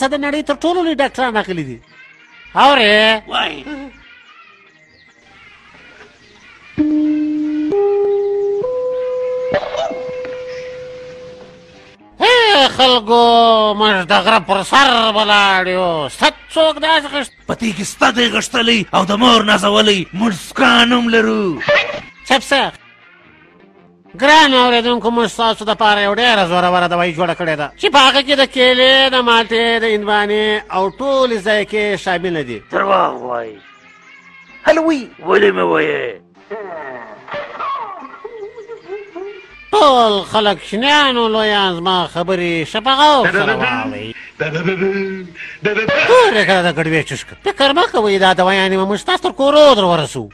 د نړۍ تر ټولو لوی ډاکټران راغلي دي. اورې؟ وایي. خلکو موږ د غره پر سر ولاړ یو، ستا څوک داسې غښت په دې کې ستا دی غښتلی او د مور نازولی، موږ سکان هم لرو. چپ سه. ګرانو اورېدونکو، موږ ستاسو دپاره یو ډېره زوروره دوایي جوړه کړې ده چې په هغه کې د کیلې، د مالټې، د هندوانې او ټولې ذایقې شامله دي. درواغ وایي. هلوی ولې مې وایې؟ ټول خلک شنیان او لویان زما خبرې ښه په غور سره واورئ. تورې کړه د ګړوې چشکه. فکر مه کوئ دا دوایانې به موږ ستاسو تر کورو در ورسوو.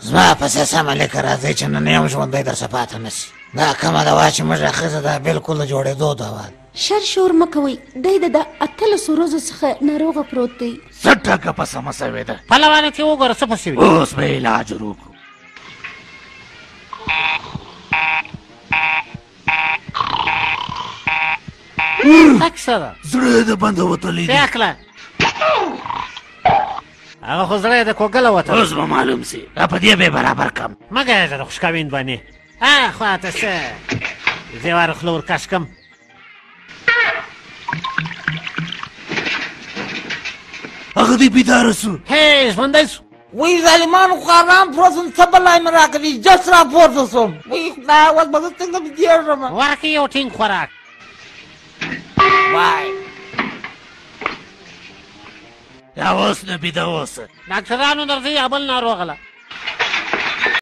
زما پسې سمه لیکه راځئ چې نن یم ژوندی درڅه پاته نه سي. دا کومه دوا چې موږ اخیستې ده بلکل د جوړېدو دوا ده. شر شور مه کوئ، دی د 18 ورځو څخه ناروغه پروت دی. څه ټکه په سمه سوې ده؟ پهلوانه چې وګوره څه پسې وي. اوس به یې علاج وکړو. څه کیسه ده؟ زړه یې د بنده وتلی دی. بیا کړه. هغه خو زړه یې د کوګله وتلی. اوس به معلوم سي، دا په دې به یې برابر کړم. مه ګرځه د خوشکاوي هندوانې. ها خواته څه زه واره خوله ورکش کړم. هغه دی بیداره سو. هی ژوندی سو. وی ظالمانو خو ارام پروت سوم، څه بلا مې راکړې، جس راپورته سوم. وی خدایه اوس به زه څنګه بیدېږم؟ ورکړې یو ټینګ خوراک. وای یا اوس نو بیده اوسه. ډاکټرانو درځئ یا بل ناروغ له.